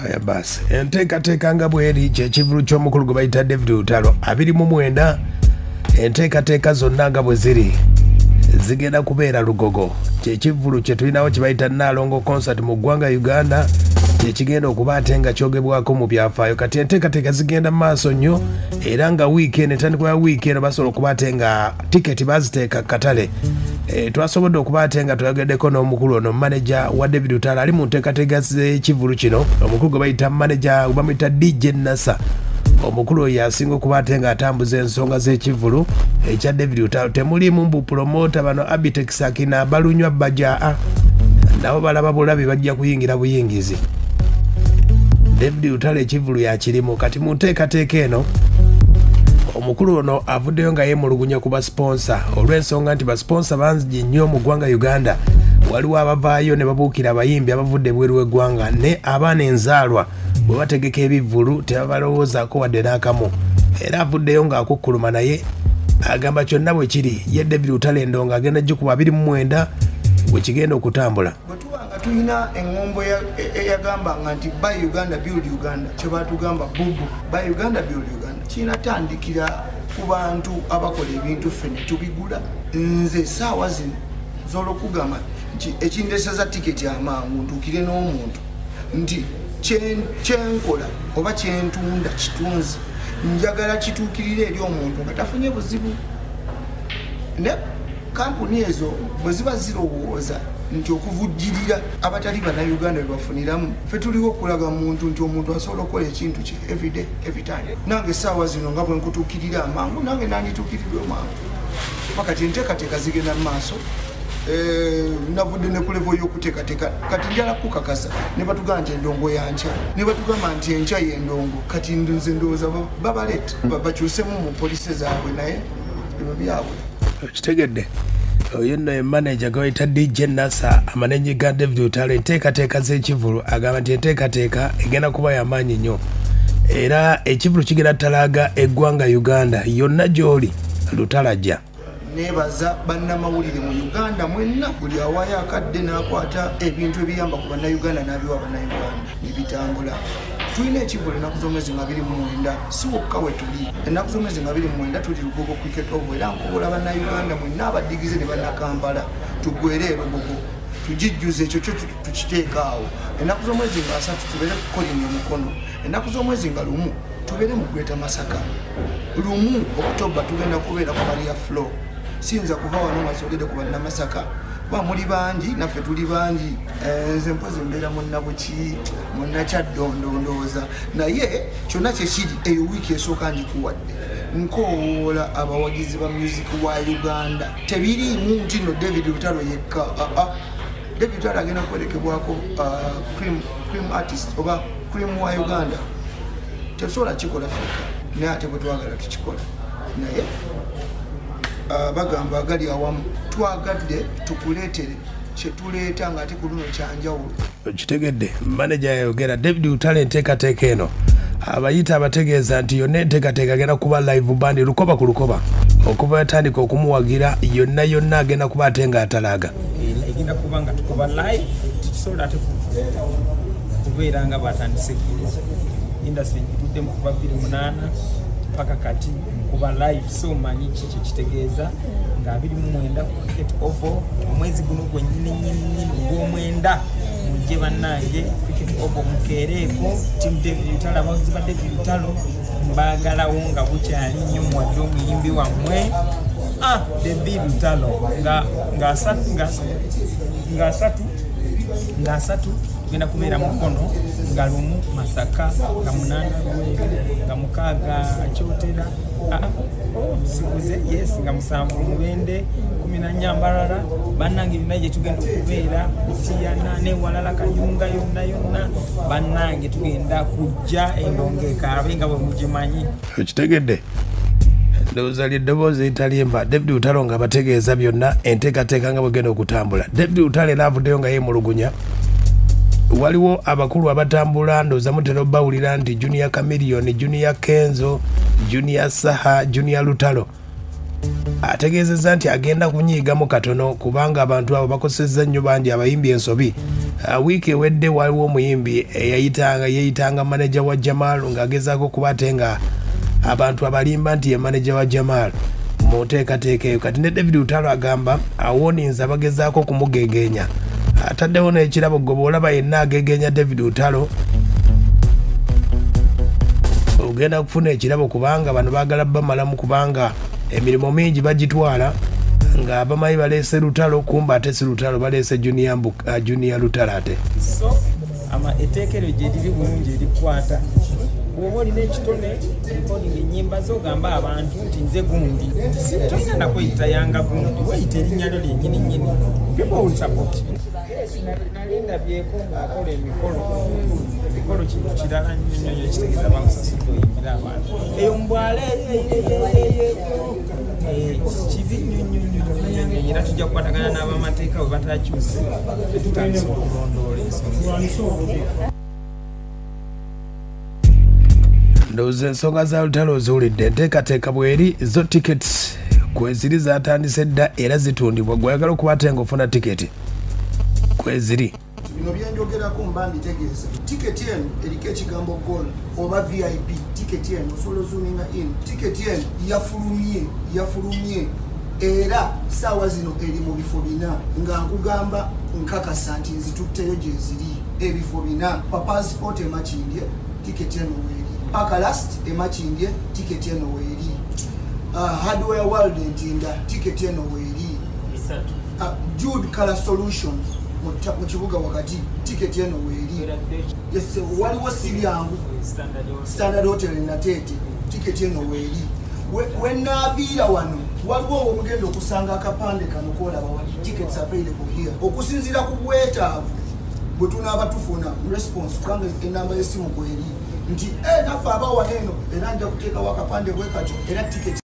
Aya basi, enteekateeka nga bweri kyekivulu ky'omukulu gwe bayita David Lutalo 29. Enteekateeka zonna nga bwe ziri zigenda kubeera Lugogo. Kyekivulu kye tulinawo kye bayita Nalongo Concert mu ggwanga Uganda, kyekigenda okuba ate nga kyogebwako mu byafaayo. Kati enteekateeka zigenda mu maaso nnyo, era nga wiiki eno, entandikwa ya wiiki eno, basobola okuba ate nga tiketi baziteeka katale. Twasobodde okuba ate nga twayogeddeko n'omukulu ono, maneja wa David Lutalo ali mu nteekateeka z'ekivulu kino, omukulu gwe bayita maneja bamuyita DJ Nasa. Omukulu oyo asinga okuba ate ng'atambuza ensonga z'ekivulu ekya David Lutalo. Temuliimu mbu promota bano Abitex akina balunywa bajaa, nabo balaba bulabi, bajja kuyingira buyingizi. David Lutalo ekivulu yakirimu. Kati mu nteekateeka eno omukulu ono avuddeyo nga yeemulugunya ku basponsa, olw'ensonga nti basponsa bangi nnyo mu ggwanga Uganda. Waliwo abavaayo ne babuukira abayimbi abavudde ebweru w'eggwanga, ne abaana enzaalwa bwe bategeka ebivvulu tebabalowoozaako wadde n'akamu. Era avuddeyo ng'akukkuluma, naye agamba kyonna bwe kiri ye David Lutalo endongo agenda gikuba 29 bwe kigenda okutambula. Bwe tuba nga tulina eŋŋombo eyagambanga nti "Buy Uganda, Build Uganda", kyebatugamba bubu "Buy Uganda, Build Uganda" kinatandikira ku bantu abakola ebintu ffe ne tubigula. Nze essaawa zino nsobola okugamba nti ekindeseza tiketi amangu ntuukire n'omuntu nti kyenkola oba kyentunda kitunzi, njagala kituukirire eri omuntu nga tafunye buzibu. Ne kampuni ezo bwe ziba zirowooza nti okuvujjirira abatali Bannayuganda bebafuniramu, ffe tuliwo okulaga muntu nti omuntu asobola okukola ekintu kye everyday, every time. Nange essaawa zino nga bwe nkutuukirira amangu, nange nandituukirirwe mangu. Pakati enteekateeka zigenda mu maaso. Navudde ne ku level y'okuteekateeka. Kati njala kukakasa ne batugamba nti endongo yankya, ne batugamba nti enkya y'endongo. Kati nze ndowooza babaleeta bakyusemu mu policy zaabwe, naye ebyo byabwe. Okitegedde, oyo nno ye manager gwe bayita DJ Nasa, amanenyi ga David Lutalo. Enteekateeka z'ekivulu, agamba nti enteekateeka egenda kuba yamaanyi nnyo, era ekivulu kigenda talaaga eggwanga Uganda yonna gy'oli Lutalajja. Nebaza bannamawulire mu Uganda mwenna, buli awaayo akadde n'akwata ebintu ebiyamba ku Bannayuganda n'abiwa Bannayuganda nebitambula. Tulina ekivulu ennaku z'omwezi nga 29. Si wokka we tuli, ennaku z'omwezi nga 29 tuli Lugogo Cricket Oval. Era nkowola Bannayuganda mwenna abaddigize ne Bannakampala, tugwere erugogo tugijjuze. Ekyo kyo tukiteeka awo. Ennaku z'omwezi nga 30 tubeere ku Kolini Omukono. Ennaku z'omwezi nga 1 tubeere mu Greater Masaka. 1 Okutoba tugenda kubeera ku Maria Flo. Siyinza kuva wano nga sogedde ku Bannamasaka kuba muli bangi, naffe tuli bangi. Nze mpozi mbeera munnabuki, munnakyaddondo ndowooza, naye kyonna kyekiri eyo wiiki esooka ngikuwadde. Nkoowoola abawagizi ba music wa Uganda, tebiriimu nti no David Lutalo yekka. Aa, David Lutalo agenda kwerekebwako cream artist oba cream wa Uganda. Tetusobola kikola ffekka, naye ate bwe twagala tukikola. Naye bagamba agali awamu twagadde tukuleetere kyetuleeta ng'ate ku luno kyanjawulo. Okitegedde, manager yayogera. David Lutalo enteekateeka eno abayita abategeeza nti yonna enteekateeka agenda kuba live band lukoba ku lukoba okuva yatandika okumuwagira yonna yonna, agenda kuba ate ng'atalaaga. Egenda kuba nga tukuba live. Tetusobola ate kubeera nga batandise eggulo. Industry ngituddemu kuva 28 paka kati, nkuba live, so manyi ki kyekitegeeza nga 29 ku Cricket Oval, omwezi guno gwennyini nyini nyini ogw'omwenda. Mujje bannange, Cricket Oval, mukeereeko. Team David Lutalo, abawagizi ba David Lutalo, mbaagalawo nga bukyali nnyo. Muwagire omuyimbi wammwe, David Lutalo. Nga 30 tugenda kubeera Mukono, nga 1 Masaka, nga 8 Luweero, nga 6 Kyotera. Oh, sikuze, yes, nga 7 Mubende, 14 Mbarara. Bannange, byonna gye tugenda okubeera, Siyana newalala, Kayunga, yonna yonna. Bannange, tugenda kujja endongo ekaabe nga bwe mugimanyi. Okitegedde, ndowooza lyeddoboozi eritalimba, David Lutalo nga abategeeza byonna enteekateeka nga bwegenda okutambula. David Lutalo era avuddeyo nga yeemulugunya. Waliwo abakulu abatambula, ndowooza mutera obbawulira nti Junior Chameleone, Junior Kenzo, Junior Saha, Junior Lutalo. Ategeezezza nti agenda kunyiigamu katono kubanga abantu abo bakosezza nnyo bangi abayimbi ensobi. Wiiki ewedde waliwo omuyimbi yeeyitanga maneja wa Jamal ng'agezaako kuba ate nga abantu abalimba nti ye maneja wa Jamal mu nteekateeka eyo. Kati ne David Lutalo agamba awoninza abagezaako kumugegeenya, ataddewo n'ekirabo gwe olaba yenna agegeenya David Lutalo ogenda kufuna ekirabo kubanga bano baagala bamalamu kubanga emirimu mingi bagitwala nga abamanyi baleese Lutalo kumba ate si Lutalo baleese Junior Lutalo ate. So ama etteeka eryo gye liri bulungi erikwata bw'oba olina ekitone recording ennyimba zo ogamba abantu nti nze gundi, tolina nakweyita yanga gundi, weyita erinnya lyo lyennyini nnyini, people will support. Nali ndabyeko ng'akola emikolo kintu kirala nnyo nnyo kitegeeza bamusasudde oyimbira abantu eyo mbwale kibi nnyo nnyo nnyo era tujja kukwatagana n'abamateeka bwe batakyuse tutandise okulondoola ensonga. Ndowooza ensonga za Lutalo oziwulidde. Enteekateeka bweri zo tickets kweziri zatandise dda era zitundibwa. Gw'oyagala okuba ate ng'ofuna tiketi kweziri. Bino byenjogerako mba mbitegeeza. Tiketi eno eriko ekigambo gold oba VIP. Tiketi eno osobola ozoominga in. Tiketi eno yafulumye era saawa zino eri mu bifo 4 nga nkugamba nkakasa nti nzitutteyo gye ziri ebifo 4. Papa's Sport e Makindye tiketi eno weeri, Pakalast e Makindye tiketi eno weeri, Hardware World Ntinda tiketi eno weeri, Jude Color Solutions mu kibuga wakati tiketi eno weeri. Yes, waliwo si byangu Standard Hotel Nateete tiketi eno weeri. Wenaaviira wano waliwo omugenda okusanga akapande kano kolaba wali tickets available here. Okusinziira ku bwetaavu bwe tunaaba tufuna response kubanga enamba y'essimu kweri nti naffe abawa eno era nja kuteekawo akapande bwe katyo era tiketi